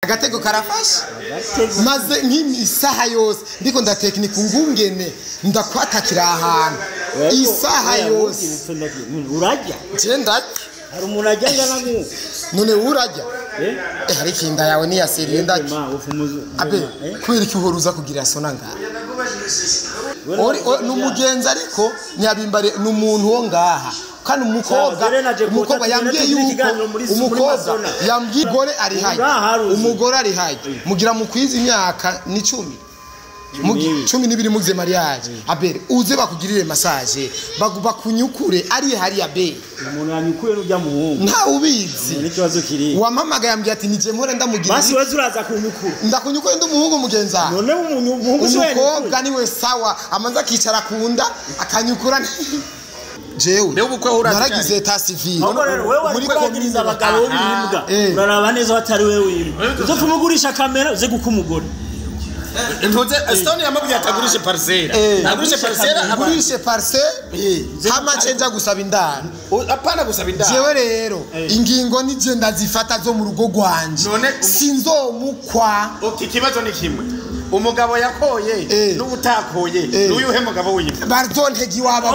Agatego karafashe maze nk'isaha yose ndiko ndatekinika ngungene ndakwatakira ahantu isaha yose. Urajya je ndarya hari umuntu ajya ngana nk'uko none urajya hari ikinda yawe niyaseriye ndarya abe kubera iki uhora uza kugira sona ngaha ni umugenzi ariko ntiyabimbare ni umuntu wo ngaha kandi umukobwa yambwiye yuko umukobwa yambwiye umugore ari hayi umugore ari hayi mugira mukwiza imyaka ni 10 12 mugize mariage abere uze bakugirire massage bakunyukure ari hari abere umuntu yanyukuye n'ujya muhungu nta ubizi n'ikibazo kiri wamamaga yambwiye ati nije mpora ndamugira basi weze uraza kunyukura ndakunyukure ndi umuhungu mugenza none umuhungu umukobwa niwe sawa amanza akicara kunda akanyukura. Jewe naragize état civil muri komine abagabo b'imbwa uraraba neza batari wewe wimbwa uzo kumugurisha kamera uze gukumugore ntuze Stone yamubwiye atagurishe parcelle agurishe parcelle agurishe parcelle hama cenja gusaba indaro apana gusaba indaro jewe rero ingingo nije ndazifata zo mu rugo rwanje sinzomukwa. Okay, ikibazo ni kimwe umugabo yakoye n'ubutakoye n'uyuhe mugabo wimbwa bazontega iwabo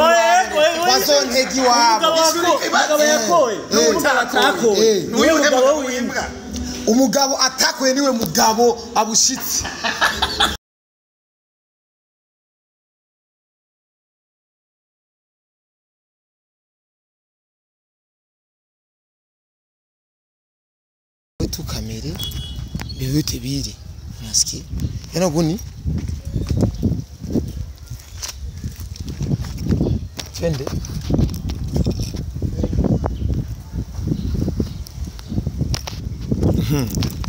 bazontega iwabo umugabo yakoye n'ubutakoye n'uyuhe mugabo wimbwa umugabo atakoye niwe mugabo abushitse. Tukamere bibute biri unasikia yana guni twende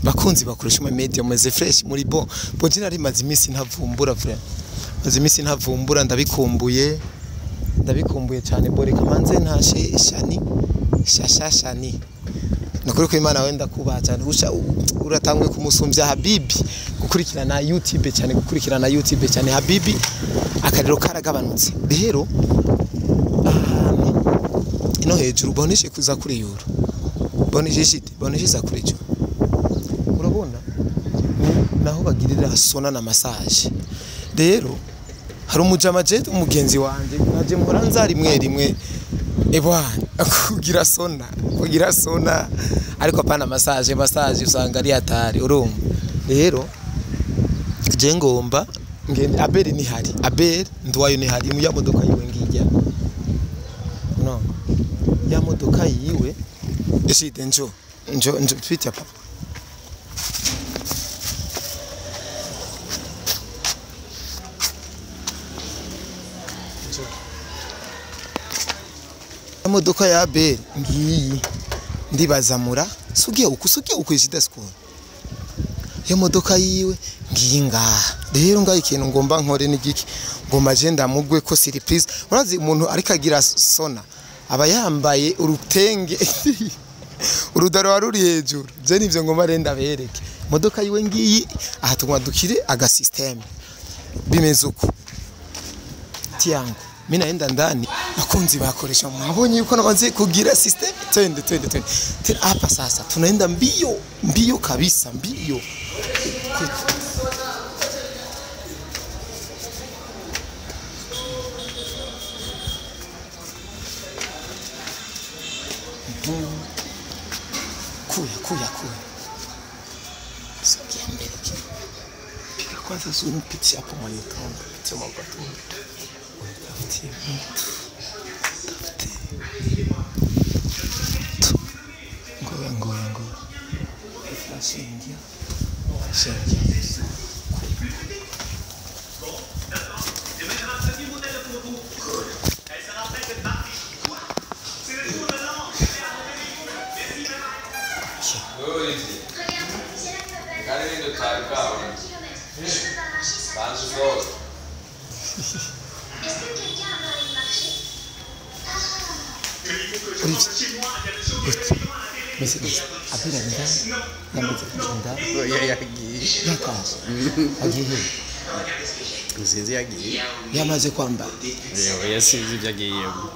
bakunzi bakoresha ama media meze fresh muri bo bo nari maze iminsi ntavumbura vraiment maze iminsi ntavumbura ndabikumbuye cyane bore kamanze ntashe shani shashashani nakuri ko Imana wenda kubaha cyane usha uratangwe kumusumbya Habibi gukurikirana YouTube cyane gukurikirana YouTube cyane Habibi akariro karagabanutse rero ahantu ino hejuru boneshe kuza kuri yuro boneshe shite boneshe za kuri cyo urabona naho bagirira sona na massage rero hari umujama je umugenzi wanje naje mpora nzari rimwe rimwe ebwana kugira sona ariko apana massage usanga ari hatari urumva rero je ngomba ngende Abel ni hari Abel ndwayo ni hari mu modoka yiwe ngijya no ya modoka yiwe eshite njo twite papa modoka ya Abel ngiyi ndibazamura sugiye uku ishida school ya modoka yiwe ngiyi ngaha rero ngaho ikintu ngomba nkore n'igiki ngomba je ndamugwe ko surprise urazi umuntu ariko agira sona aba yambaye urutenge urudaro ruri hejuru je nivyo ngomba renda bereke modoka yiwe ngiyi aha tugwa dukire aga system bimeze uko tiyango mina naenda ndani bakunzi bakoresha mwabonye yuko nabanze kugira system twende twende tena hapa sasa tunaenda mbio mbio kabisa mbio. Kuya sogea mbele piga kwanza zoom pitia hapo mwenye tongo pitia mapato tafutie mtu tafutie ngoya flash ingia Sinzi yagiye yamaze kwambara yewe sinzi ibyo agiyemo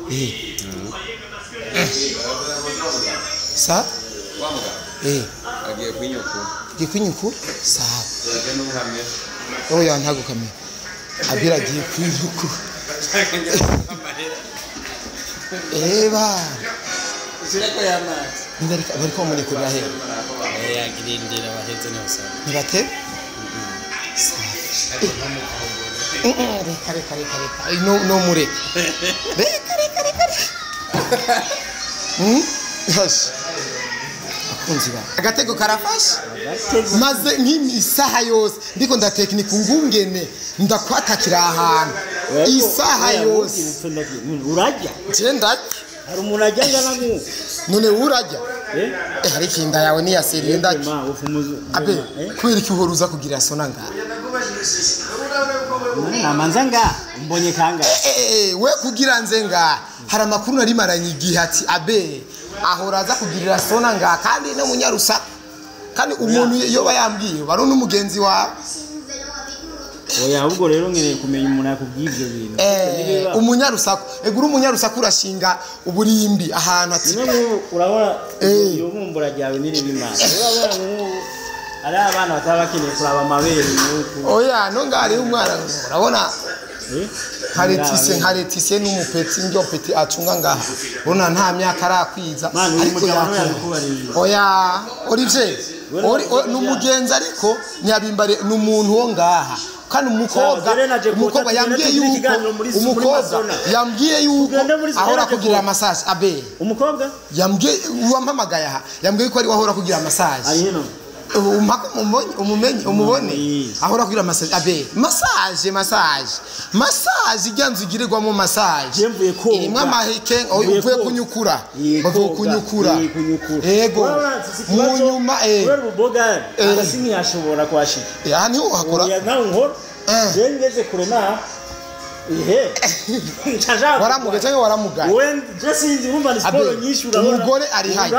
sa agiye kwinyukura. Ugiye kwinyukura? Sawa. Oya ntago kamera. Abira agiye kwinyukura. Eba. Sirako y'amazi. Ndarika bariko bamunyekurira he? Yagirindira baheze nose. Nibate? Reka reka reka reka. No no mureke. Reka reka reka. Yes. Akunzi ba. Agatego karafashe. Maze nk'imisaha yose ndiko ndatekinika ngungene ndakwatakira ahantu. Isaha yose. Urajya? Je ndarya. Hari umuntu ajya ngana nk'uko. None urajya? Eh hari kinda yawe ni ya seriye ndaki. Abe kubera iki uhora uza kugira sona ngaha? Namanza nga mbonye kanga. We kugira nze nga hari amakuru nari maranye igihe ati abe ahora aza kugirira sona nga kandi no munyarusa kandi umuntu yoba yambwiye bari n'umugenzi wa oya ahubwo rero ngereye kumenya umuntu yakubwiye ibyo bintu umunyarusaku egura umunyarusaku urashinga uburimbi ahantu ati urabona iyo bumbura ryawe niri bimana urabona nk'ubu ari abana bataba bakeneye kuraba amabere nuko oya no ngari umwana urabona nka Letitie n'umupeti njyo peti acunga ngaha urabona nta myaka arakwiza ariko yakora oya Olivier n'umugenzi ariko nyabimbare n'umuntu wo ngaha kandi umukobwa yambwiye yuko umukobwa yambwiye yuko ahora kugira massage abe umukobwa yambwiye uwampamagaye aha yambwiye ko ari wahora kugira massage ari hino umumenye umubone ahora kugira massage abe massage ijyanzu igirirwamo massage irimwe amaheke uvuye kunyukura bavuye kunyukura yego mu nyuma ububoga arasi ntiyashobora kwashika aha niho uhakora nawe nkora je ngeze kure na ihe waramugaye cyangwa waramugaye we sinzi urumva ni siporo nyinshi urabona umugore ari hayi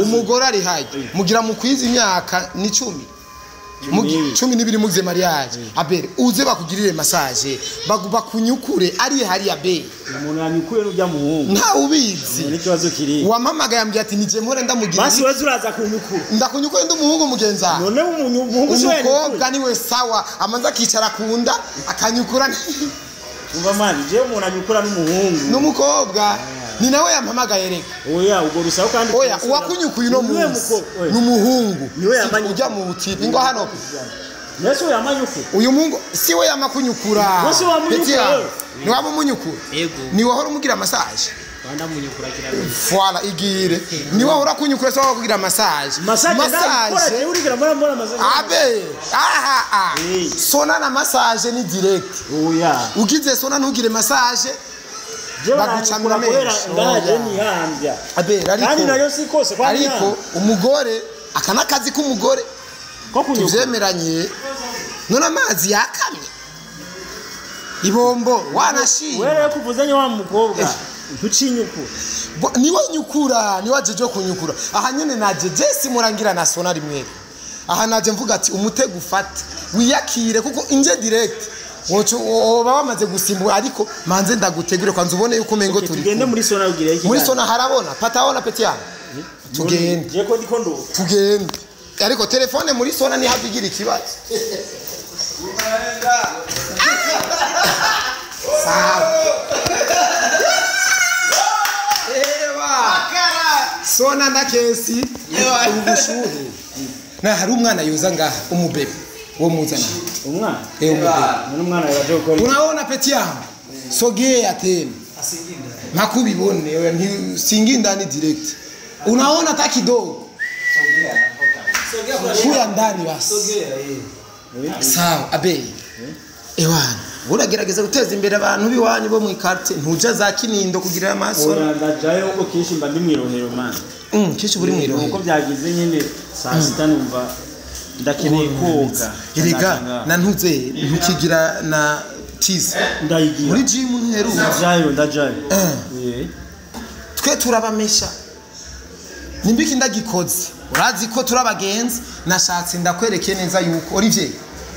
umugore ari hayi mugira mukwiza imyaka ni 10 12 mugize mariage abere uze bakugirire massage bakunyukure ari hari abe umuntu yanyukuye n'ujya muhungu nta ubizi n'ikibazo kiri wamamagaye ambye ati nije mpore ndamugira basi wewe uraza kunyukura ndakunyukure ndi umuhungu mugenza none umuhungu umukobwa niwe sawa amanza akicara kunda akanyukura umva mani je umuntu anyukura n'umuhungu n'umukobwa ni nawe yampamagaye reka oya ubwo rusaho kandi oya uwakunyukuye no munsi n'umuhungu ujya mu butipe ngo hano Yesu yamanyuku uyu mungu si we yamakunyukura Yesu wamunyukura ni waba umunyukura ni wahora umugira massage banda munyukura kira voilà igire ni wahora kunyukura so kugira massage massage urigira mara mara massage abe aha ah sona na massage ni direct oya ugize sona ntugire massage bagucamura ngaje nihambya abe ariko kandi nayo si kose kwa ariko umugore akana kazi k'umugore ko kunyukura tuvyemeranye none amazi yakamye ibombo wanashimye wewe kuvuzanye wa mukobwa ntucinyukura niwe nyukura niwe ajeje kunyukura aha nyene naje Jesse murangira na sona rimwe aha naje mvuga ati umutego ufate wiyakire kuko inje direct woco oba bamaze gusimbura ariko manze ndagutegure kwanza ubone yuko mengo turi tugende muri sona ugire iki muri sona harabona pataona peti yangu tugende je ko ndiko ndo tugende ariko telefone muri sona ni hafi igira ikibazo sawa sona na kesi ubushuhe na hari umwana yoza ngaha umubebe wo muzana umwana umubebe umwana yaje gukora unaona peti yangu sogea tena makubibone singi ndani direct unaona hata kidogo sogea ndani basi sawa abe ewana uragerageza guteza imbere abantu biwanyu bo mu quartier ntuja za Kinindo kugira amaso oya ndajayo ubwo kishi mba ndi mwirohero man kishi buri mwirohero uko byagize nyine saa sita numva ndakeneye koga erega na ntuze ntukigira na tize ndayigira muri gym ntuheruka ndajayo twe turabamesha nimbiki ndagikoze urazi ko turabagenzi nashatse ndakwereke neza yuko Olivier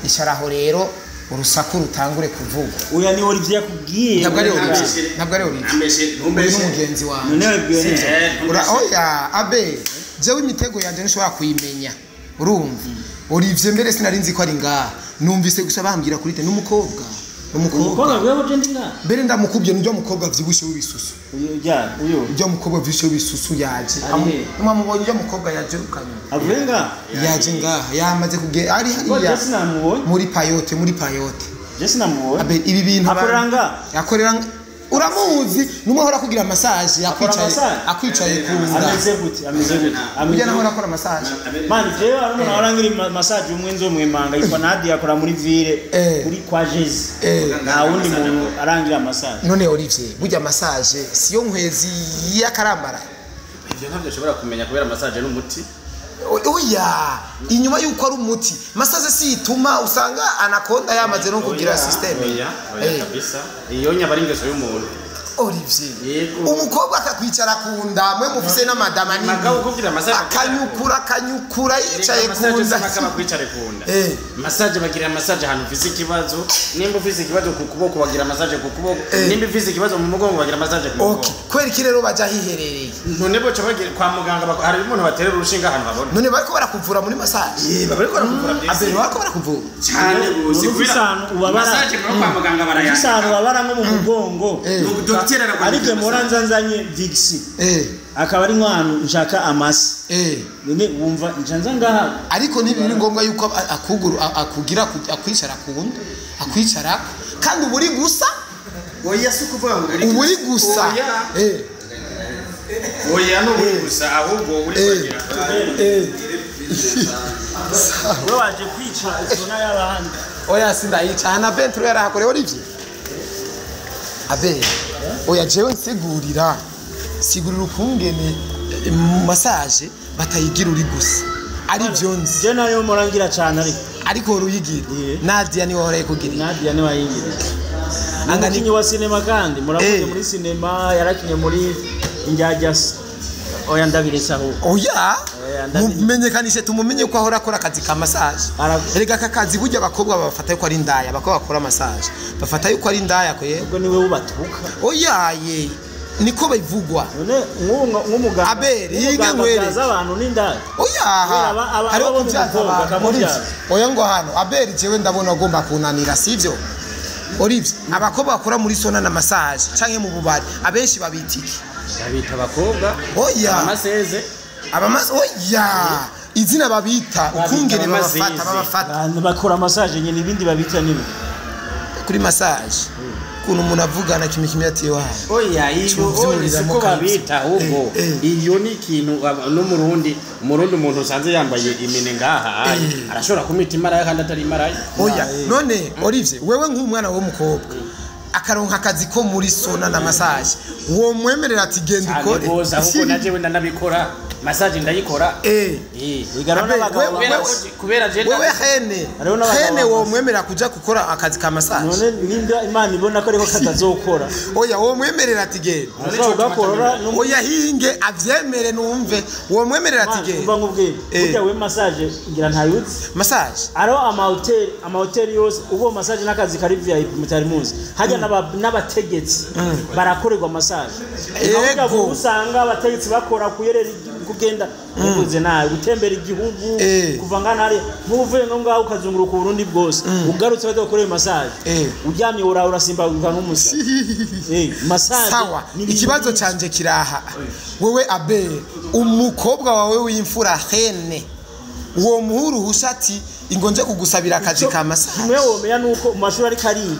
isharaho rero urusaku rutangure kuvuga oya ni Olivier yakubwiye ntabwo ari Olivier ntabwo ari Olivier uri n'umugenzi wawe none oya abe jewe imitego yanje nshobora kuyimenya urumva Olivier mbere sinari nzi ko ari ngaha, numvise gusa bambwira kuri te n'umukobwa. Umukobwa wewe uje ndi ngaha. Mbere ndamukubye n'ujya mukobwa vyibushe w'ibisusu. Uyo ujya mukobwa vyibushe w'ibisusu yaje. Mwamubonye ujya mukobwa yaje ukanyuma. Avuye ngaha? Yaje ngaha yamaze kugera ari hariya. Muri payote, muri payote. Je sinamubonye. Abe ibi bintu akorera ngaha. Akorera uramuzi numwe ahora kugira massage akwicaye ku nda. Ameze gute? Ameze gute? Ujya naho akora massage. Man jewe ari umuntu ahora ngira massage umwe nzo mwemanga yitwa Nadia akora muri ville kuri kwa Jezi. Nta wundi muntu arangira massage. None Olivier burya massage siyo nkwezi yakarambara. Ivyo ntabyo ushobora kumenya kubera massage n'umuti. Oya inyuma yuko ari umuti massage si ituma usanga anakonda yamaze no kugira system. Oya kabisa iyo nyaba ari ingeso y'umuntu. Olivier umukobwa akakwicara ku nda mwe mufise n'amadama nini akanyukura akanyukura yicaye ku nda akaba ku nda. Massage bagira massage ahantu ufise ikibazo, nimba ufise ikibazo ku kuboko bagira massage ku kuboko, nimba ufise ikibazo mu mugongo bagira massage ku mugongo. Okay, kweri ki rero baja hiherereye none boca bagira kwa muganga hari umuntu baterera urushinga ahantu babona. None bariko barakuvura muri massage. Bariko barakuvura byese. Abe bariko barakuvura cyane gose kubera massage kwa muganga barayandika. Usanga ubabara nko mu mugongo. Ariko mora nzanzanye Vixi akaba ari nk'ahantu nshaka amasi none wumva njanza ngaha. Ariko ni ngombwa yuko akuguru akugira akwicara ku nda akwicara kandi uburi gusa. Oya si kuvuga ngo uburi gusa. Oya no uburi gusa ahubwo uri kugira wewe waje kwica zona y'abandi. Oya sindayica na Bentro yarahakorewe Olivier. Abe oya jewe nsigurira sigurira ukungene massage batayigira uri gusa ari byonzi. Je nayo morangira cyane ariko ruyigira Nadia ni wahora kugira. Nadia ni wayigira. Angani wa cinema kandi muramuze muri cinema yarakinye muri injyajya. Oya ndabiresa aho. Oya mumenyekanishe tumumenye ko ahora akora akazi ka massage. Erega aka kazi burya abakobwa babafata yuko ari indaya, abakobwa bakora massage bafata yuko ari indaya koye. Ubwo niwe ubatuka. Oya ye niko bivugwa. None nk'umuganga Abeli yige ngwere abantu n'indaya. Oya hariho kubyaza abantu. Oya ngo hano Abeli jewe ndabona agomba kunanira sivyo? Olivier abakobwa bakora muri sona na massage canke mu bubari abenshi babitiki babita abakobwa. Oya amaseze abamase. Oya izina babita ukungere babafata bakora massage nyine ibindi babita nibi kuri massage kuntu umuntu avugana kimwe kimwe ati wa. Oya iyo siko babita ahubwo iyo ni ikintu n'umurundi umurundi umuntu usanze yambaye imene ngaha arashobora kumita imaraya kandi atari imaraya. Oya none Olivier wewe nk'umwana w'umukobwa akaronka akazi ko muri sona na massage uwo mwemerera ati genda ukore. Cyane ahubwo naje wenda nabikora massage ndayikora. Kubera je wewe hene wo mwemerera kuja gukora akazi ka massage. None nimba Imana ibona ko ariko katazokora. Oya wo mwemerera ati genda. Oya hinge avyemere numve wo mwemerera ati genda. Umva ngubwire burya we massage ngira ntayutse. Massage aro ama hotel yose ubo massage nakazi kari VIP mutari muzi. Hajya n'abategetsi barakorerwa massage. Yego usanga abategetsi bakora kuyerera kugenda ubuze nawe gutembera igihugu kuva ngana hari nkuvuye ngo ngaho ukazunguruka Burundi bwose ugarutse badakoreye massage uryamye urasimbaguka nk'umusa. Massage sawa. Ikibazo canje kiraha wewe Abe umukobwa wawe w'imfura hene uwo muhuru hushati ingonje kugusabira akazi ka massage. Mwe womenya nuko mu mashuri ari kariga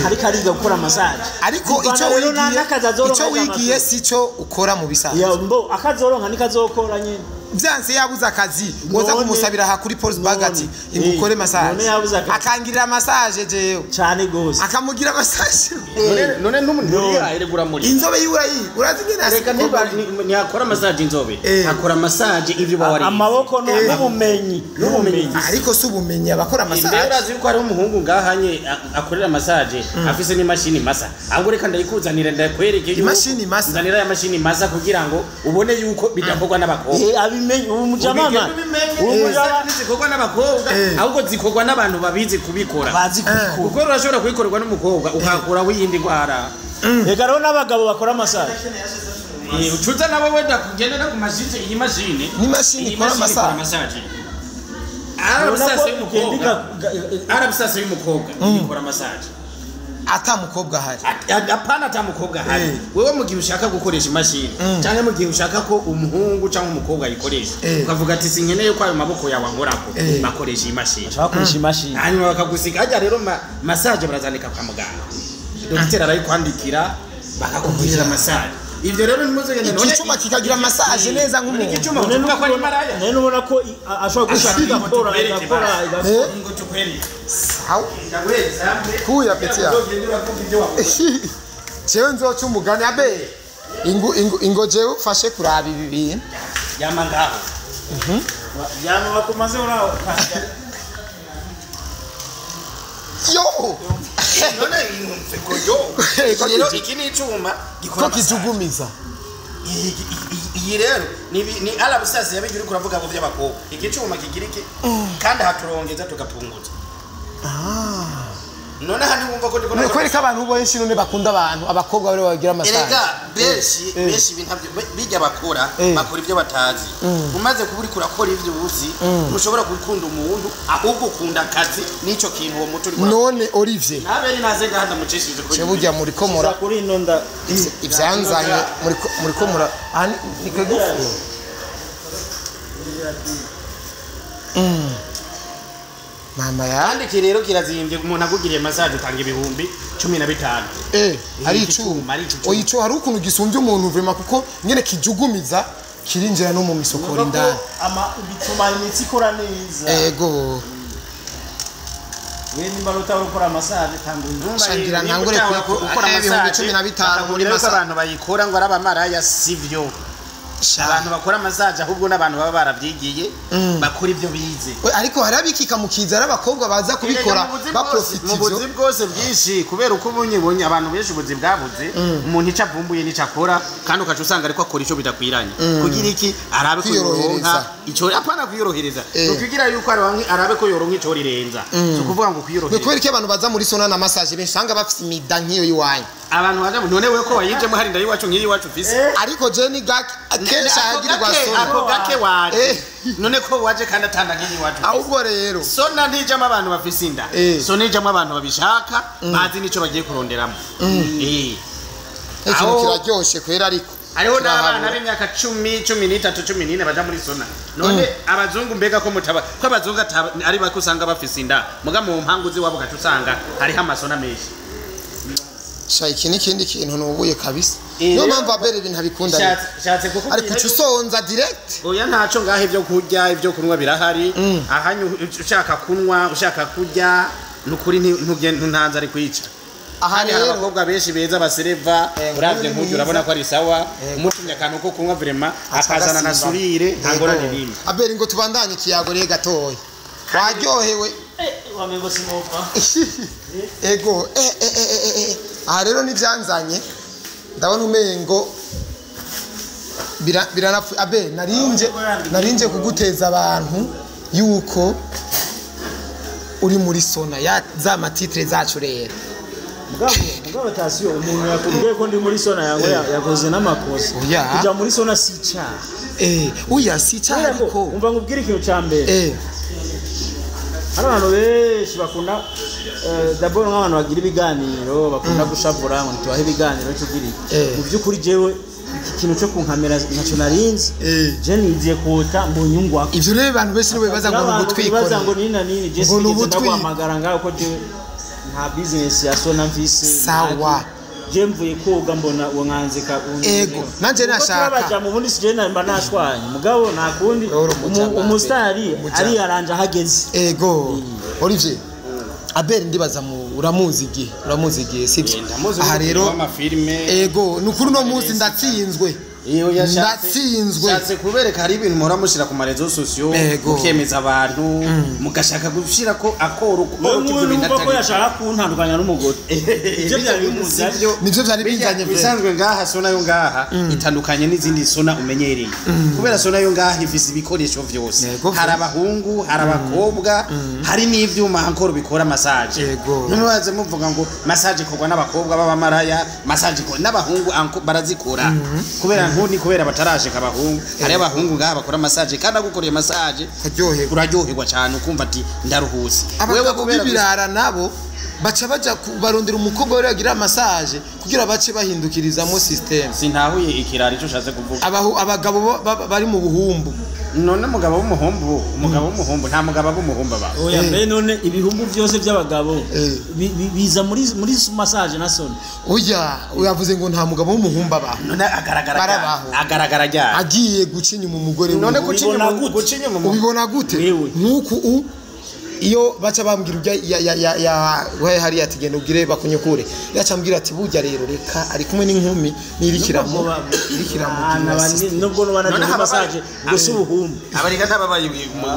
ari kariga gukora massage ariko ico wigiye sico ukora mu bisanzwe. Ya mbo akazoronka nikazokora nyene byanse yabuze akazi woza kumusabira ha kuri Paul's Bag ati ingukore massage akangirira massage jewe cyane gose akamugira massage. None n'umuntu yahiregura muri inzobe yurayi urazi ngena reka niba ni akora massage inzobe akora massage ivyo bawari amaboko n'ubumenyi ariko si ubumenyi abakora massage. Urazi yuko ari umuhungu ngahanye akorera massage afise n'imashini masa ahubwo reka ndayikuzanira ndakwereke imashini masa nzanira ya mashini masa kugira ngo ubone yuko bidakorwa n'abakobwa. Abimenye umujamama zikorwa n'abakobwa ahubwo zikorwa n'abantu babizi kubikora bazi kubikora kuko urashobora kubikorerwa n'umukobwa ukakuraho iyindi ndwara. Reka rero n'abagabo bakora massage ucuza nabo wenda kugendera ku mashini iyi mashini ni mashini ikora massage. Arabusasa y'umukobwa. Arabusasa y'umukobwa ikora massage. Ata mukobwa hari. Apana ata mukobwa hari. Wewe mu gihe ushaka gukoresha imashini cyangwa mu gihe ushaka ko umuhungu cyangwa umukobwa ayikoresha ukavuga ati sinkeneye ko ayo maboko yawe ankorako bakoresha imashini. Bakoresha imashini. Hanyuma bakagusiga ajya rero massage barazandika kwa muganga. Dogiteri arayikwandikira bakakubwira massage. Ivyo rero nimuzogende none icuma kikagira massage neza nk'umuntu. Icuma uvuga ko ari maraya. None ubona ko ashobora gushaka gukora igakora ngo tukweri. Sawa. Ndagweza. Kuya peti ya. Jewe nzoca umugani abe. Ingo ingo ingo jewe ufashe kuraba ibi bintu. Yama ngaho. Yama bakumaze uraho. Yo. None ko yo. Rero iki ni icuma gikora kijugumiza. Iyi rero ni arabusasa yabigira uravuga ngo by'abakobwa. Iki cuma kigira iki kandi haturongeza tugapunguza. None hano wumva ko ndiko kwereka abantu benshi none bakunda abantu abakobwa bari bagira massage. Erega benshi benshi ibintu bijya bakora bakora ibyo batazi. Umaze kuba uri kurakora ibyo uzi ntushobora gukunda umuntu ahubwo ukunda akazi nico kintu uwo muto uri. None Olivier naberi naze gahanda mucishije ko je burya muri ko mura kuri ino nda ivyanzanye muri ko mura ni kegufu. Mama ya andiki rero kirazimbye umuntu agugiriye massage utanga 15,000. Ari icuma oyico hari ukuntu gisumbye umuntu vrema kuko nyene kijugumiza kirinjira no mu misokoro indani ama bituma imitsi ikora neza. Ego we nimba utakora massage tanga shangira ntangure gukora massage 15,000 muri massage abantu bayikora ngo arabamaraya sivyo. Abantu bakora massage ahubwo n'abantu baba barabyigiye bakora ibyo bize. Ariko harabikika mukiza arabakobwa baza kubikora baprofita ivyo. Mu buzi bwose bwinshi kubera uko ubonye abantu benshi ubuzi bwabuze umuntu ica avumbuye n'ico akora kandi ukaca usanga ariko akora ico bidakwiranye kugira iki arabe ko yoronka ico apana kwiyorohereza kugira yuko arabe ko yoronka ico rirenza so kuvuga ngo kwiyorohereza. Kubera iki abantu baza muri sona na massage benshi usanga bafite imida nk'iyo yiwanyu. Abantu baza none wewe ko wayijemo hari ndayi wacu nk'iyi wacu fise. Ariko je ni gake kenshi ahagirirwa sona ako gake waje none ko waje kandi atanda nk'iyi wacu. Ahubwo rero sona ntijamo abantu bafise inda sona ijamo abantu babishaka bazi nico bagiye kuronderamo. Ikintu kiraryoshe kwera ariko hariho n'abana b'imyaka 10, 13, 14 baja muri sona. None abazungu mbega ko mutaba ko abazungu ari bako usanga bafise inda muga mu mpangu ziwabo gacu usanga hariho amasona menshi. Sha iki nikindi kintu nubuye kabisa. Niyo mpamvu abere ibintu abikunda. Shatse kuko ariko usonza direct. Oya ntaco ngaho ibyo kurya ibyo kunywa birahari. Ahanyu ushaka kunywa ushaka kurya nukuri ntuntanza ari kwica. Aha rero abakobwa benshi beza basereva uravye nk'uyu urabona ko ari sawa umutumye akantu ko kunywa vraiment akazana na surire ntangorane nimwe. Abere ngo tubandanye ikiyago rero gatoya. Waryohewe wamengo sinopa. Ego aha rero nivyanzanye ndabona umengo biranapfu abe narinje kuguteza abantu yuko uri muri sona ya za matitre zacu rero. Mugabo tasiyo umuntu yakubwiye ko ndi muri sona yawe yakoze n'amakosa. Kuja muri sona si cyaha. Oya si cyaha ariko umva ngubwire ikintu ca mbere. Hari abantu benshi bakunda d'abord nk'abantu bagira ibiganiro bakunda gushavura ngo tubahe ibiganiro cyo gira mu by'ukuri jewe iki kintu cyo kunkamera ntaco narinzi je niziye kota mu nyungu wako. Ivyo rero abantu benshi nibo bibaza ngo nubutwikore bibaza ngo nina nini je sinigeze ndaguhamagara ngaho ko jewe nta business ya sona mfise. Sawa je mvuye koga mbona uwo nkanzika ego nanje nashaka baja mu bundi sije mba nashwanye mugabo nta kundi umustari ari yaranje hageze. Ego Olivier Abel ndibaza mu uramuzi igihe sivyo? Aha rero ego nukuri no munsi ndatsinzwe. Ndatsinzwe shatse kubereka hari ibintu muhora mushira ku marezo sosio mukemeza abantu mugashaka gushira ko akoro ko ibintu atari ko yashaka kuntandukanya n'umugore ivyo byari bimuzanye nivyo byari binzanye bisanzwe ngaha sona yo ngaha itandukanye n'izindi sona umenyereye kubera sona yo ngaha ifise ibikoresho vyose hari abahungu hari abakobwa hari n'ivyuma ankoro bikora massage ntimubaze muvuga ngo massage ikorwa n'abakobwa b'abamaraya massage ikorwa n'abahungu barazikora kubera nkuni kubera batarashika abahungu. Hari abahungu ngaha bakora massage kandi agukoreye massage Karyoherwa. Uraryoherwa cyane ukumva ati ndaruhutse. Wewe kubera birara nabo baca baja barondera umukobwa wari agira massage kugira bace bahindukirizamo system. Sintahuye ikirari cyo ushatse kuvuga. Abagabo bari mu buhumbu. None umugabo w'umuhumbu, umugabo w'umuhumbu nta mugabo w'umuhumbu aba. Oya mbe none ibihumbu byose by'abagabo biza muri massage na soni. Oya uyavuze ngo nta mugabo w'umuhumbu aba. None agaragara agaragara ryari? Agiye guca inyuma umugore we. None guca inyuma ubibona gute? Nkuku iyo baca bambwira ujya ya we hari ati genda ugire bakunyukure yaca ambwira ati burya rero reka ari kumwe n'inkumi nirikiramo nubwo nubana na massage ngo si ubuhumbu abarika ntababaye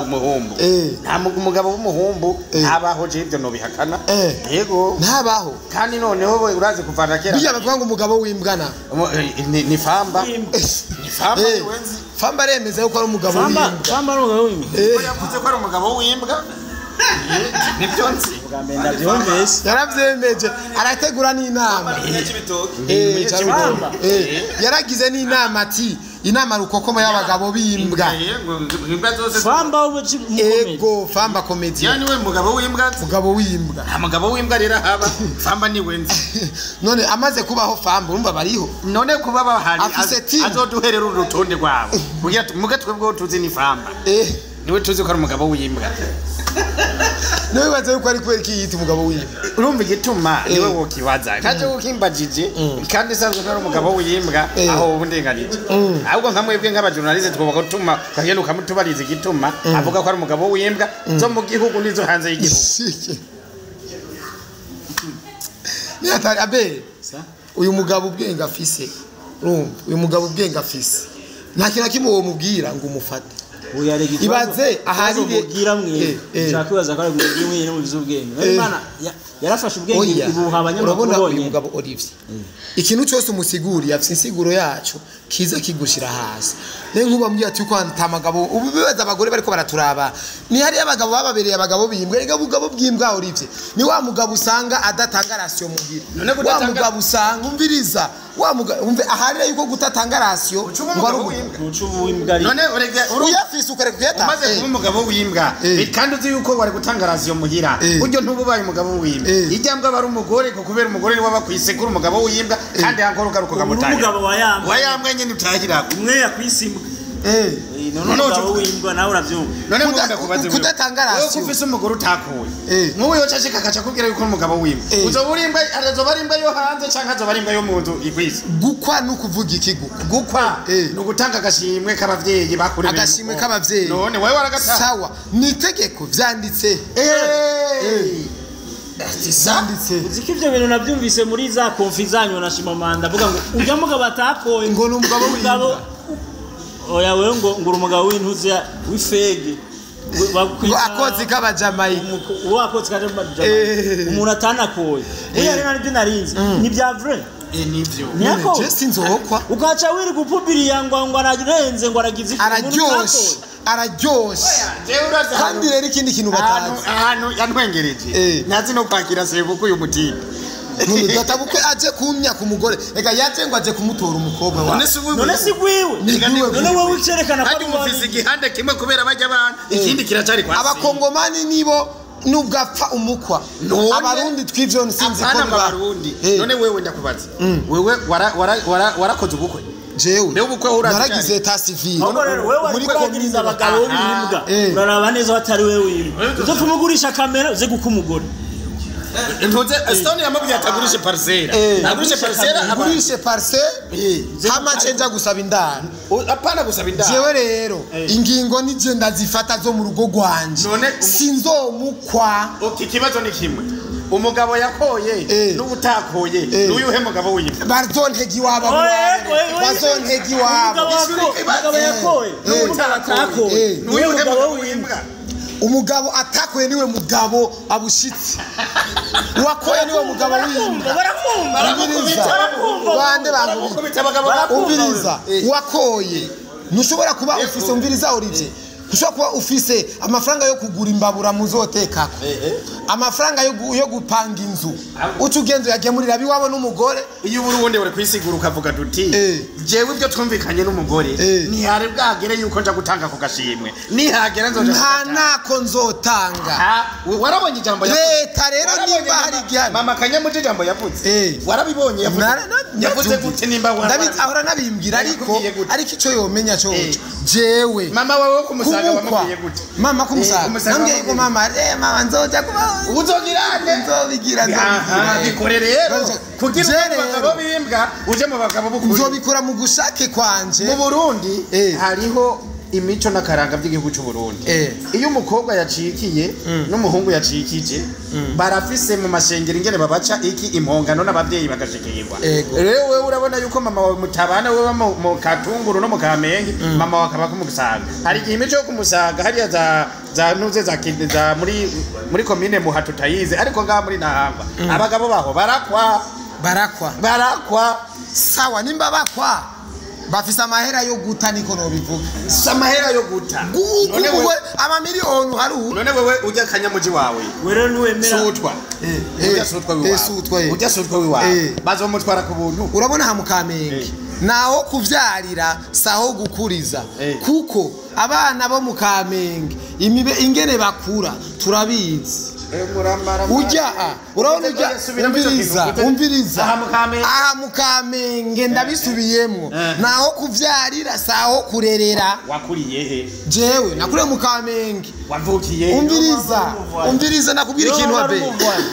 umuhumbu nta mugabo w'umuhumbu ntabaho je ibyo no bihakana yego ntabaho kandi noneho urazi kuvana kera bijya bavuga ngo umugabo w'imbwa na ni famba ni famba wenzi famba aremeza yuko ari umugabo w'imbwa famba ari umugabo w'imbwa yavuze ko ari umugabo w'imbwa nibyo nzi yaravyemeje arategura n'inama yaragize n'inama ati inama rukokoma y'abagabo b'imbwa famba ego famba comedy yani we mugabo w'imbwa mugabo w'imbwa nta mugabo w'imbwa rero haba famba ni wenzi none amaze kubaho famba urumva bariho none kuba bahari azoduherera urutonde rwabo kugira muga twebwe tuzi ni famba niwe tuzi ko ari umugabo w'imbwa niwe baze yuko ari kubera iki umugabo w'imbwa urumva igituma niwe wokibaza kaje ukimbajije kandi sanzwe ari umugabo w'imbwa aho ubundenganije ahubwo nka mwebwe nk'abajournaliste twoba gutuma kagenda ukamutubariza igituma avuga ko ari umugabo w'imbwa zo mu gihugu nizo hanze y'igihugu ni atari abe uyu mugabo ubwenge afise urumva uyu mugabo ubwenge afise nta kintu kimwe wo mubwira ngo umufate ibaze ahari mubwira mwe nshaka ko ari mubwira mwe mu bizubwenge Imana yarafashe ubwenge ibuha abanyamakuru bonye. Urabona uyu mugabo Olivier ikintu cyose umusiguri afite insiguro yacu kiza kigushira hasi ne nkuba mbwiye ati ko ntamagabo ubu bibaza abagore bariko baraturaba ni hari abagabo bababereye abagabo bimbwa rega bugabo bwimbwa Olivier ni wa mugabo usanga adatanga ration mugira wa mugabo usanga umviriza wa mugabo umve ahari yuko gutatanga ration ngo ari uwimbwa none urega uyafise ukareka kuyatanga umaze kuba umugabo w'imbwa kandi uzi yuko wari gutanga ration muhira buryo ntububaye umugabo w'imbwa ijyambwa bari umugore ko kubera umugore ni waba kwisekura umugabo w'imbwa kandi yankora ugaruka gamutahira umugabo wa yambwa nyene utahira umwe yakwisimbwa none umugabo w'imbwa nawe uravyumva none muganda kubaze kudatanga ration wewe ufise umugore utakoye nkuwe yoca ashika akaca kubwira yuko umugabo w'imbwa uzoba uri imbwa azoba ari imbwa yo hanze canke azoba ari imbwa yo mu nzu ikwisi gukwa no kuvuga iki gukwa no gutanga agashimwe k'abavyeyi bakuremeye agashimwe k'abavyeyi none wewe waragata sawa ni itegeko vyanditse zanditse uziko ivyo bintu navyumvise muri za konfi zanyu na Shimamanda avuga ngo urya mugabo atakoye ngo ni umugabo w'imbwa oya wewe ngo ngura umugabo w'intuzi w'ifege ngo akozi k'abajamayi uwo akozi k'abajamayi umuntu atanakoye oya rero nibyo narinzi ni bya vrai nivyo je sinzokwa ukaca wiri gupubiriya ngo ararenze ngo aragize araryoshe araryoshe kandi rero ikindi kintu batazi ahantu yantwengereje ntazi no kwakira sebuku uyu mutindi none databukwe aje kumya ku mugore reka yaje ngo aje kumutora umukobwa wawe none si gwiwe none wowe ucerekana ko umufise igihande kimwe kubera bajya abantu ikindi kiracari kwa abakongomani nibo nubwo apfa umukwa abarundi twivyo sinzi ko abarundi none wewe ndakubaza wewe warakoze ubukwe jewe naragize état civil muri komine abagabo b'imbwa uraraba neza batari wewe w'imbwa uzo kumugurisha kamera uze gukumugore ntuze Stone yamubwiye atagurishe parcelle agurishe parcelle agurishe parcelle hama cenja gusaba indaro apana gusaba indaro jewe rero ingingo nije ndazifata zo mu rugo rwanje sinzomukwa okay ikibazo ni kimwe umugabo yakoye n'ubutakoye n'uyuhe mugabo w'imbwa bazontega iwabo bazontega iwabo umugabo yakoye n'ubutakoye n'uyuhe mugabo w'imbwa umugabo atakoye niwe mugabo abushitse wakoye niwe mugabo w'imbwa bande bangumviriza wakoye ntushobora kuba ufise umviriza Olivier ushobora kuba ufise amafaranga yo kugura imbabura muzotekako Amafaranga yo gupanga inzu uca ugenza uyagemurira abiwabo n'umugore. Iyo uri ubundi uri kwisigura ukavuga duti jewe ibyo twumvikanye n'umugore ntihari bwagere yuko nja gutanga ku gashimwe, nihagera nzoja nta nako nzotanga. Warabonye ijambo yavuze leta rero nimba hari igihano mama Kanyamuji ijambo yavuze warabibonye yavuze gute nimba ahora nabimbwira ariko ico yomenya cyo jewe mama wawe kumusaga wamubwiye gute? Mama kumusaga nambwiye ko mama mama nzoja kuba uzogirane nzobigira bikore rero kugira abagabo bimbwa uje mu bagabo bukuri nzobikora mu gushake kwanje. Mu Burundi hariho imico n'akaranga by'igihugu cy'u Burundi. Iyo umukobwa yacikiye n'umuhungu yacikije barafise mu mashengero ingene babaca iki impongano n'abavyeyi bagashikirwa. Rero wewe urabona yuko mama wawe mutabana wewe mu Katunguru no mu Kamenge, mama wawe akaba kumusaga. Hari igihe imico yo kumusaga hariya za nuze za muri komine Muhato tayize, ariko ngaha muri Ntahangwa abagabo baho barakwa sawa. Nimba bakwa bafise amahera yo guta niko no bivuga. Amahera yo guta none wewe ama miliyoni hari none wewe ujya Kanyamuji wawe wewe nuwemera sutwa ujya sutwa wiwawe ujya sutwa wiwawe bazomutwara ku buntu. Urabona ha Mukamenge naho kuvyarira saho gukuriza, kuko abana bo Mukamenge imibe ingene bakura turabizi. Ujya urabona ujya umviriza aha Mukamenge ndabisubiyemwo naho kuvyarira saho kurerera. Wakuriye he? Jewe nakuriye Mukamenge. Wavukiye? Umviriza nakubwira ikintu abe.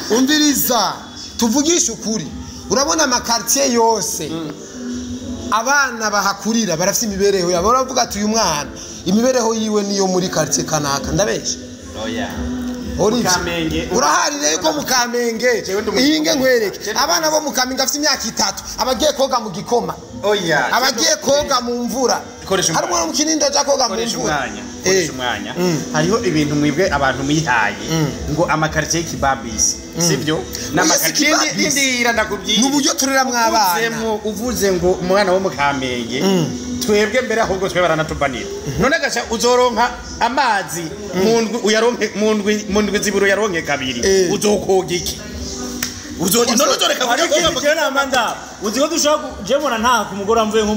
Umviriza tuvugishe ukuri. Urabona amakartier yose abana bahakurira barafite imibereho yabo, baravuga ati uyu mwana imibereho yiwe niyo muri quartier kanaka. Ndabesha? Oya. Urahari rero ko Mukamenge ihinge nkwereke abana bo Mukamenge afite imyaka 3 abagiye koga mu gikoma, oya abagiye koga mu mvura. Hari umwana mu Kinindo aja koga mu mvura. Koresha umwanya. Hariho ibintu mwibwe abantu mwihaye ngo amakartier y'ikibabisi sivyo n'amakartier y'indira ndakubwiye n'uburyo turera mwabana. Uvuze ngo umwana wo Mukamenge twebwe mbere ahubwo twe baranatubanira. None gasha uzoronka amazi mu ndwi uyaronke mu ndwi ziburo yaronke kabiri uzokoga iki? Uzoreka kukoga kera amanda uziko dushaka je mbona nta kumugora mvuye nko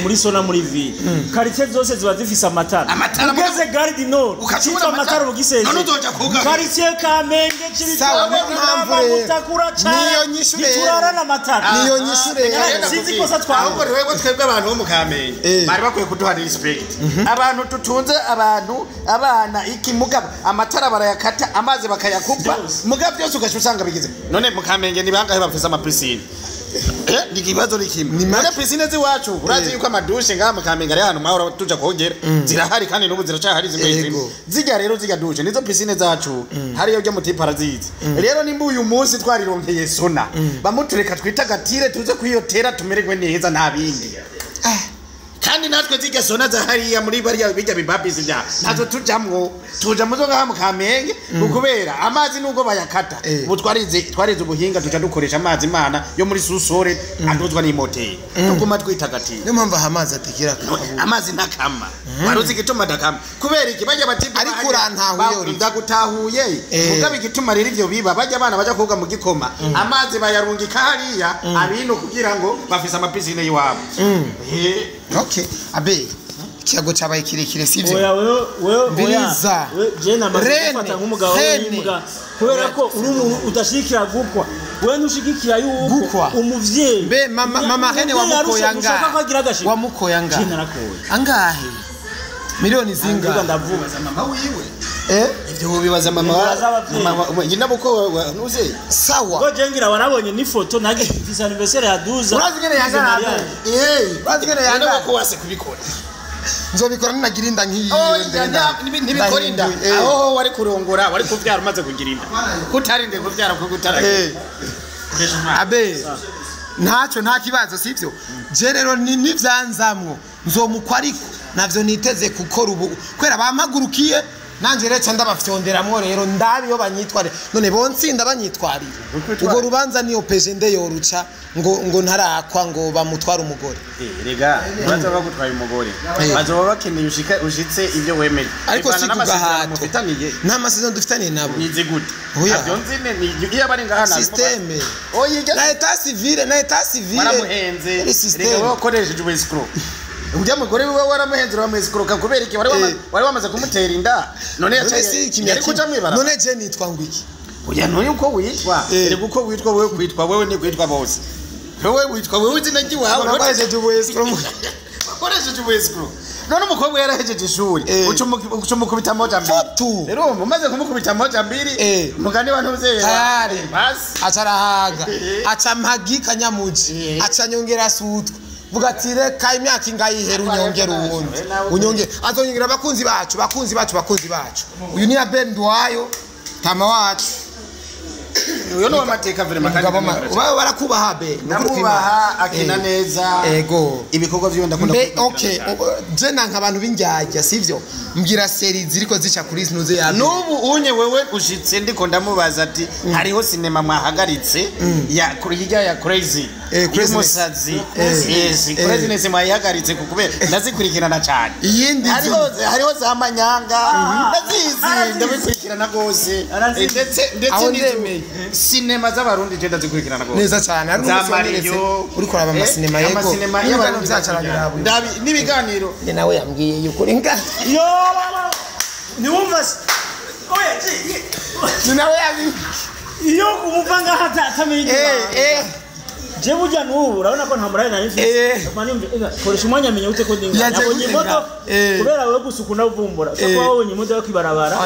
muri sona muri ville quartier zose ziba zifise amatara ugeze gare du Nord ukacura amatara ugiseze none uzoja koga quartier Kamenge Sawa, mutakura niyo nyishure turarana amatara niyo nyishure sinzi kosa twahubwo rero twebwe abantu bo mu Kamenge bari bakwiye kuduha respect. Abantu tutunze abantu abana iki mugabo amatara barayakata amazi bakayakupa mugabo byose ugaca usanga bigize. None mu Kamenge ni bangahe bafise ama piscine? Ni kibazo ni kimwe. None piscine ziwacu urazi yuko amadushe ngaha mu Kamenge ari hano mahoro tuja kongera zirahari kandi n'ubu ziracahari zimwe zimwe. Zijya rero zijya dushe nizo piscine zacu hariyo ryo muti parazizi. Rero nimba uyu munsi twarironkeye sona bamutureka twitagatire tuze kwiyotera tumererwe neza nta bindi. Kandi natwe zijya sona za hariya muri bariya bijya bibabisi bya nazo tujamwo tuja muzo ngaha mu Kamenge ukubera amazi nubwo bayakata ubu twarize ubuhinga tuja dukoresha amazi imana yo muri susore aduzwa n'imoteri tuguma twitagatira. Niyo mpamvu amazi atekera amazi ntakama waruzi igituma dakama kubera iki bajya bati ariko urantahuye ndagutahuye mugabo igituma rero ivyo biba bajya abana baja koga mu gikoma amazi bayarungika hariya abino kugira ngo bafise amapisine yiwabo. Okay, abe ikiyago cabaye kirekire sivyo? Oya wewe oya je namaze gufata nk'umugabo w'imbwa kubera ko uri umuntu udashikira gukwa wewe ntushigikira yuko umuvyeyi be mama Rene wamukoya angahe? Wamukoya angahe? Angahe? Miliyoni zingahe? Ndavuga mama wiwe ibyo bibaza mama nyina buko nuze sawa ko jengira warabonye ni foto nagi fisa anniversaire ya 12 urazi ngene yangana urazi ngene yangana ko wase kubikora nzobikora ninagira inda nkiyi ntibikora inda aho wari kurongora wari kuvyara umaze kugira inda kutarinde kuvyara kuko utaragira abe ntacyo nta kibazo sivyo je rero ni vyanzamwo nzomukwa ariko navyo niteze gukora ubu kwera bampagurukiye Nanje rero ndabafyonderamwo rero ndabi yo banyitware none bonsinda banyitwariye ubwo rubanza niyo PGND yoruca ngo ntarakwa ngo bamutware umugore. Rega baza bagutwaye umugore bazoba bakeneye ushitse ibyo wemeje ariko si kugahato nta masezerano dufitaniye nabo nizi gute abyo nzine ni iyo bari ngaha na systeme na état civil na état civil baramuhenze rega wakoresheje ubescro ujya mugore wiwe waramuhenze uramuescroka kubera iki wari wamaze kumutera inda none yaciye yari kuja mwibara none je nitwa ngwiki oya none uko witwa rega uko witwa wewe kwitwa wewe ni kwitwa bose wewe witwa wewe izina ry'iwawe wakoresheje ubescro wakoresheje ubescro none umukobwa yarahejeje ishuri uca umukubita moja mbiri rero umaze kumukubita moja mbiri mugani wa ntuzera tayari aca arahaga aca mpagi kanyamuji aca nyongera sutwa vuga ati reka imyaka ingayihera unyongera uwundi unyongera azonyongera abakunzi bacu bakunzi bacu bakunzi bacu uyu ni Abel Nduwayo tama wacu uyo no amateka vraiment kandi barakubaha be ndakubaha akina neza ego ibikorwa byo ndakunda. Okay je nanka abantu b'injyajya sivyo mbwira seri ziriko zica kuri snuze ya nubu unye wewe ushitse ndiko ndamubaza ati hariho sinema mwahagaritse ya kurya ya crazy y'umusazi yes craziness mwahagaritse kukubera ndazikurikirana cyane iyindi hariho za manyanga ndazizi ndabikurikirana gose ndetse ndetse sinema z'abarundi je ndazikurikirana gose neza cyane ari umusore uri kuraba amasinema yego y'abarundi byacarabira n'ibiganiro ni nawe yambwiye yuko ringa yo niwumva oya ni nawe yambwiye iyo umuvanga hatamenye je burya n'ubu urabona ko nta murari nari mfite koresha umwanya menya ute ko ndinga nabonye imodoka kubera wewe gusa ukunda kuvumbura ushobora kuba wabonye imodoka kwibarabara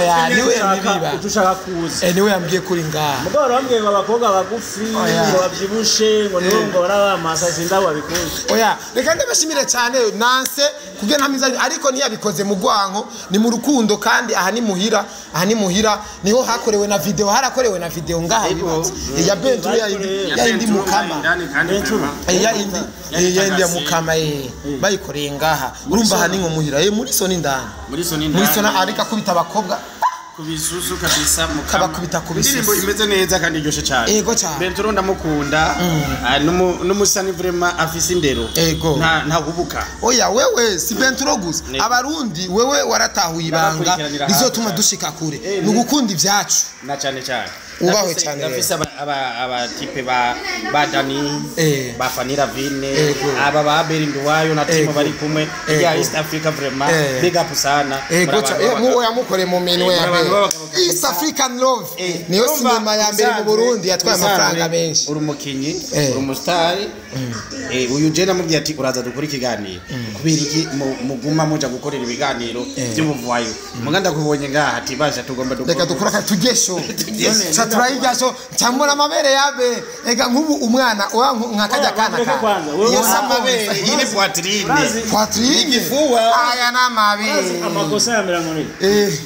ushaka kuza niwe yambwiye kuri ngaha mugabo urambwiye ngo abakobwa bagufi ngo babyibushe ngo nibo ngo barabamasa sindabo babikunze oya reka ndabashimire cyane nanse kugira ntamiza ariko ntiyabikoze mu gwanko ni mu rukundo kandi aha ni muhira aha ni muhira niho hakorewe na video harakorewe na video ngaha ya Benturu ya indi mukama ya indi ya mukama bayikoreye ngaha urumva aha ni nko muhira muri soni ndani muri soni ariko akubita abakobwa kubisusu kabisa mukama kabakubita kubisusu indirimbo imeze neza kandi iryoshe cyane yego cyane Benturu ndamukunda n'umusani vraiment afise indero nta hubuka oya wewe si Benturu gusa abarundi wewe waratahuye ibanga rizotuma dushika kure ni ugukunda ibyacu na cyane cyane ubahwe cyane ndafise aba tipe ba Dani ba Fanira Vine aba ba Berinduwayo na team bari kumwe ya East Africa vraiment big up sana ego yamukore mu minwe ya East African Love niyo sinema ya mbere mu Burundi yatwaye amafaranga menshi uri umukinyi uri umustar uyu je namubwiye ati uraza dukora ikiganiro kubera iki muguma muja gukorera ibiganiro by'ubuvayo muganda kubonye ngaha ati baje tugomba dukora reka dukora tugesho turayijyasho cyambona amabere yabe ega nkubu umwana nkakajya kana ka iyo amabere iyi poitrine poitrine ifuwa aya namabere amakosa ya mirango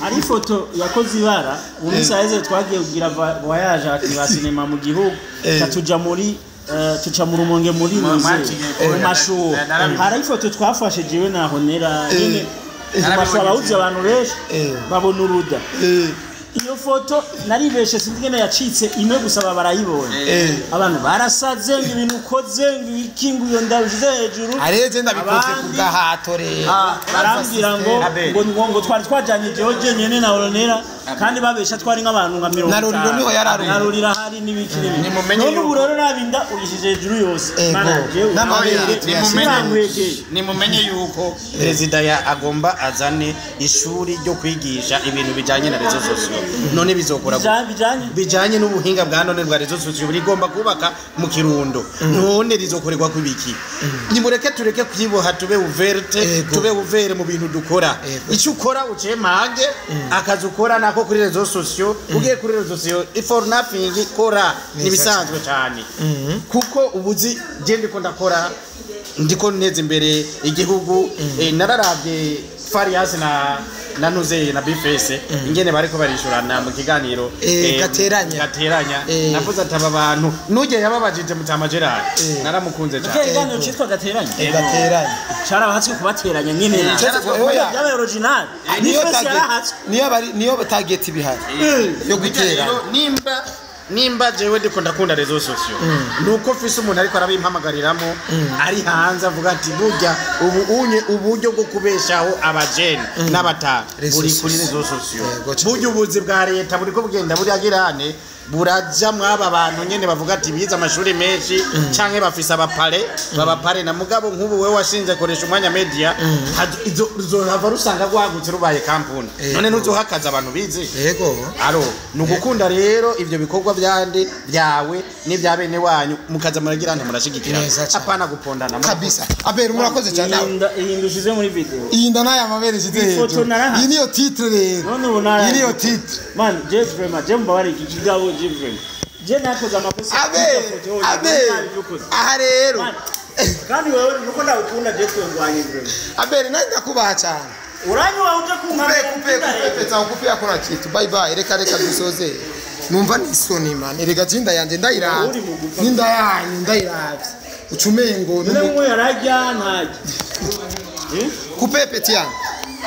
ari ifoto yakoze ibara mu minsi yaheze twagiye kugira voyage ba sinema mu gihugu tuja muri tuca mu rumonge muri muze mu mashuo hari ifoto twafashe jewe na Honera nyine mu mashuo abahuze abantu benshi babona uruda iyo foto naribeshe sinzi ngene yacitse imwe gusa barayibonye abantu barasaze ngo ibintu ukoze ngo iki ngo iyo ndabishize hejuru areje ndabikoze ku gahato rero barambwira ngo ngo twari twajanye jewe jenyene na Honera kandi babesha twari nk'abantu nka 50 na Ruriro niho yarari na Ruriro hari n'ibiki n'ibiki none ubu rero nabinda uyishije hejuru yose n'amabere nimumenye yuko perezida ya agomba azane ishuri ryo kwigisha ibintu bijanye na réseaux sociaux none bizokora bijanye n'ubuhinga bwa none bwa réseaux sociaux burigomba kubaka mu Kirundo none rizokorerwa kubiki nimureke tureke kwiboha tube ouverte tube ouvert mu bintu dukora icyo ukora ucemange akazi ukora nako kuri réseaux sociaux ugiye kuri réseaux sociaux for nothing kora nibisanzwe cyane kuko ubuzi je ndiko ndakora ndiko neza imbere igihugu nararavye Farias na na Nuzeye na Bifese ingene bariko barishurana mu kiganiro gateranya. Navuze ati aba bantu nuje yababajije Mutama Gerard naramukunze cyane. Ikiganiro citwa gateranya. Gateranya carabahatswe kubateranya nyine. Yabaye original. Niyo target bihari yo guteranya. Nimba jewe ndiko ndakunda réseaux sociaux nuko mfise umuntu ariko arabimpamagariramo ari hanze avuga ati burya ubu unye uburyo bwo kubeshaho abajene n'abatanu buri kuri réseaux sociaux. Burya ubuzi bwa leta buriko bugenda buragirane buraja mwaba bantu nyene bavuga ati bize amashuri menshi canke bafise abapare babapare na mugabo nk'ubu wewe washinze koresha umwanya media izo rusanga gwagutse rubaye kampuni none ntuzohakaza abantu bize. Yego aro nugukunda rero ivyo bikorwa byande byawe n'ibya bene wanyu mukaza muragirane murashigikira apana gupondana kabisa. Abera murakoze cyane. Ihindushize muri video ihinda naya mabere shize hejuru. Iyi niyo titre rero. Iyi niyo titre man je vraiment je mbabare iki kigabo je nakoze amakosa. Abe aha rero kandi wewe nuko ndagukunda je twengwanye vraiment. Abere nawe ndakubaha cyane. Uranywa uje kunkamera kupe kupe akora kitu. Bye bye reka dusoze. Numva nisoni man erega jinda yanje ndayiraba ninda yanyu ndayiravye ucumengo n'umwe yarajya ntajya kupe peti yangu.